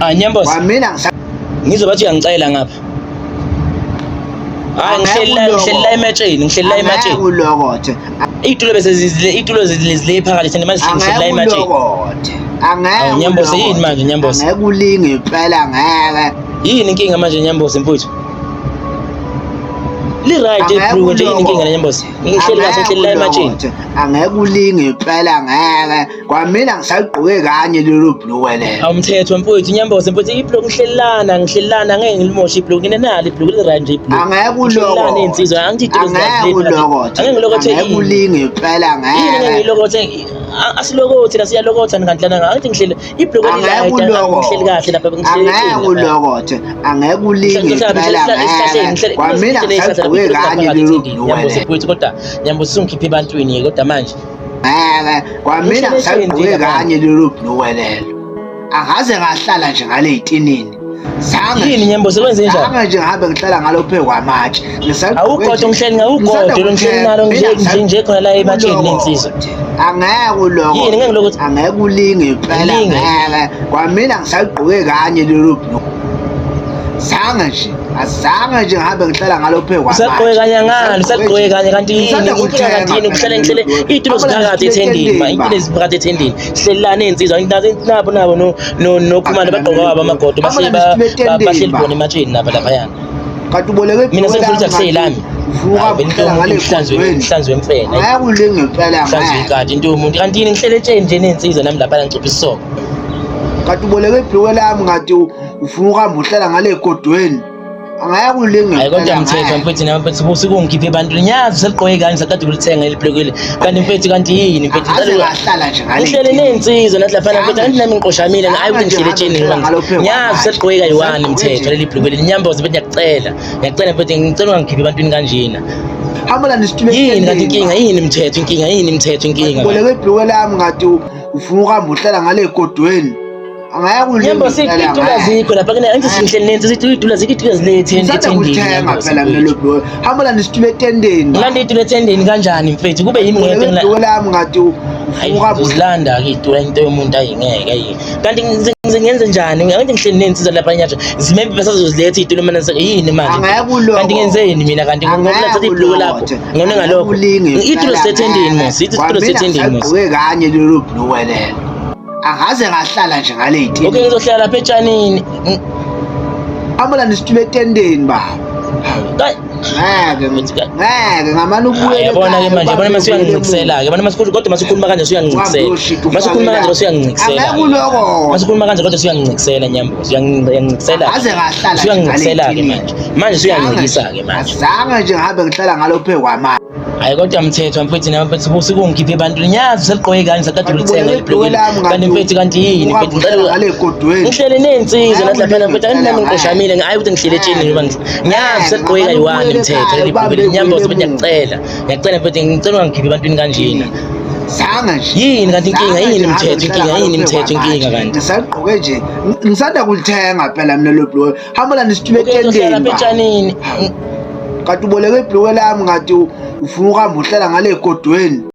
Ah, Nyambosi. Kwamina ngisa Ngizwe bathi uyangicela ngapha. Hayi ngihleli la, ngihleli la ematsheni, ngihleli la ematsheni. Angeke ulokothe. Iy'tulo bese zizile, iy'tulo zile phakathi thina manje ngihleli la Angeke ematsheni. ulokothe. Angeke. Awu, Nyambose, yini ulokothe. manje, Nyambose? Angeke ulinge impela ngeke. Yini inkinga manje Nyambose mfowethu? Li-right Angeke ibhuluko nje, yini inkinga ulokothe. Nyambose? Ngihleli kahle, Angeke ngihleli la ematsheni. ulokothe. Angeke ulinge impela ngeke. Kwamina ngisagqoke kanye lelo bhulukwe lelo. Awumthetho mfowethu, Nyambose mfowethu, ibhuluko ngihlelana, ngihlelana ngeke ngilimoshe ibhuluko, nginenalo ibhuluko li-right nje ibhuluko. Angeke Ngihlelana ulokothe. iy'nsizwa, angithi iy'tulo Angeke ulokothe. Angeke ngilokothe Angeke yini? ulinge impela Yini ngeke ngeke. ngilokothe? Asilokothi la, siyalokotha kanti lana angithi ngihleli ibhuluko Angeke li-right, ngihleli ulokothe. kahle lapha, ngihleli Angeke etsheni lapha. ulokothe. Angeke ulinge impela ngeke. Kwamina ngisagqoke kanye lelo bhulukwe Nyambose lelo. mfowethu, kodwa Nyambose usungikhiphe ebantwini kodwa manje. Ngeke kwamina ngisagqoke kanye lelo bhulukwe lelo. Angaze ngahlala nje ngale yitinini. Zange Yini Nyambose kwenze njani? Zange nje ngihambe ngihlala ngalo phezu kwamatshe. Ngisagqoke Awugodo nje. ngihleli ngawugodo lo ngihleli nalo nje nje nje khona la ematsheni nensizwa. Angeke ulokothe. Yini ngeke ngilokothe? Angeke ulinge impela Ngilinge. ngeke. Kwamina ngisagqoke kanye lelo bhulukwe. Zange nje, azange nje ngihambe ngihlala ngalo phezu kwamatshe. Usagqoke kanye ngani? Usagqoke kanye kanti yini? Ngisanda Inkinga kanti yini? kulithenga Kuhlale phela ngihlele lelo bhulukwe. iy'tulo Abona ziphakathi ngisithule ethendini ma, etendeni, iy'tulo ba. ziphakathi ethendini. Sihlelelane iy'nsizwa, nabo nabo no no noKhumalo bagqoka wabo amagodo bahleli Abona ngisithule etendeni, bahleli ba. khona ematsheni nabo laphayana. Kanti uboleke Mina ibhulukwe sengifuna ukuthi lami akuseyilami. uvuka Hayi, vele into uhlala yomuntu ngale ihlanzwe egodweni. ihlanzwe emfene. Angeke ulinge impela Ihlanzwe ngeke. ikati into yomuntu. Kanti yini ngihlele etsheni nje nensizwa nami laphana ngicupha isisoko. Kanti uboleke ibhulukwe lami ngathi ufuna ukuhamba uhlala ngale egodweni. Angeke ulinge Hayi kodwa impela mthetho ngeke. mfethu nami mfethu usukungikhiphe ebantwini. Ngiyazi useligqoke kanje saqeda ukulithenga leli bhulukwe. Kanti mfethu kanti yini mfethu? Angaze ngahlala nje ngale Ngihlele etindini. ney'nsizwa nathi laphana mfethu angithi nami ngiqoshamile hayi ukuthi ngihlele etsheni Zange nje ngoba ngihambe ngiyazi useligqoke kayi-one mthetho Ngisagqoke leli bhulukwe leli. Nyamboze mfethu ngiyakucela. Ngiyacela mfethu ngicela ungangikhiphi ebantwini kanjena. Hamba la nesitulo Yini kanti etendeni, inkinga ba. yini mthetho inkinga yini mthetho inkinga. Uboleke ibhulukwe lami ngathi ufuna ukuhamba uhlala ngale egodweni. Angeke ulinge Nyambo impela iy'tulo ngeke. azikho lapha kena angithi singihleli nensi sithi iy'tulo azikho iy'tulo zilethe Ngisanda ethendeni kulithenga Nyamboze phela mina mfethu. lelo bhulukwe. Hamba la nesitulo etendeni, ba. Ngilanda iy'tulo ethendeni kanjani mfethu kube yimi Uboleke ngedwa ibhulukwe lami ngathi Hayi ufuna ukuhamba ngizozilanda-ke iy'tulo into yomuntu ayingeke ayi. Kanti ngize ngenze njani? Angithi ngihleli ney'nsizwa lapha nyasha maybe basazoziletha iy'tulo mina yini manje? Angeke ulokothe. Kanti ngenzeni mina kanti Angeke ngokulathatha ibhulukwe lakho ulokothe. ngone ngalokho. Angeke ulinge Iy'tulo impela zisethendeni ngeke. mos, iy'tulo Kwamina zisethendeni mos. ngisagqoke kanye lelo bhulukwe lelo. Angaze ngahlala nje ngale Okay yitinini. ngizohlala lapha etshanini. Hamba la nesitulo etendeni baba. Ngeke ngeke ngamane ubuyele Yabona-ke ekhaya, manje, yabona ubambe mase ubuyele uyangincikisela-ke, yabona mase kodwa mase ukhuluma kanje usuyangincikisela. Uhambe uyoshida Mase ukhuluma ufake kanje la. usuyangincikisela. Angeke ulokothe. Mase ukhuluma kanje kodwa usuyangincikisela Nyambozi, uyangincikisela. Angaze ngahlala nje ngale Usuyangincikisela-ke yitinini. manje. Manje usuyangincikisa-ke manje. Azange nje ngihambe ngihlala ngalo phezu kwamatshe. Hayi kodwa mthetho mfethu nami mfethu usukungikhiphe ebantwini. Ngiyazi useligqoke kanje saqeda Kanti ukulithenga uboleke leli bhulukwe. ibhulukwe lami Kanti ngathi mfethu kanti yini uhambe mfethu uhlala ngicela ngale egodweni. Ngihlele ney'nsizwa nathi laphana Angeke mfethu angithi nami ulinge ngiqoshamile hayi ukuthi ngihlele etsheni njengoba ngiyazi Ngeke, useligqoke ngamane kayi-one ubuyele mthetho ekhaya, leli ubambe bhulukwe. Nyamboze ubuyele mfethu ngiyakucela. Ngiyacela mfethu ngicela ungangikhiphi ebantwini kanjena. Zange nje. Yini kanti inkinga Zange yini nje ngihambe mthetho ngihlala inkinga ngalo yini phezu mthetho inkinga kwamatshe. kanti. Ngisagqoke nje ngisanda kulithenga phela mina lelo bhulukwe. Hamba la nesitulo Okay ngizohlala etendeni lapha baba. etshanini. Kanti uboleke ibhulukwe lami ngathi ufuna ukuhamba uhlala ngale egodweni.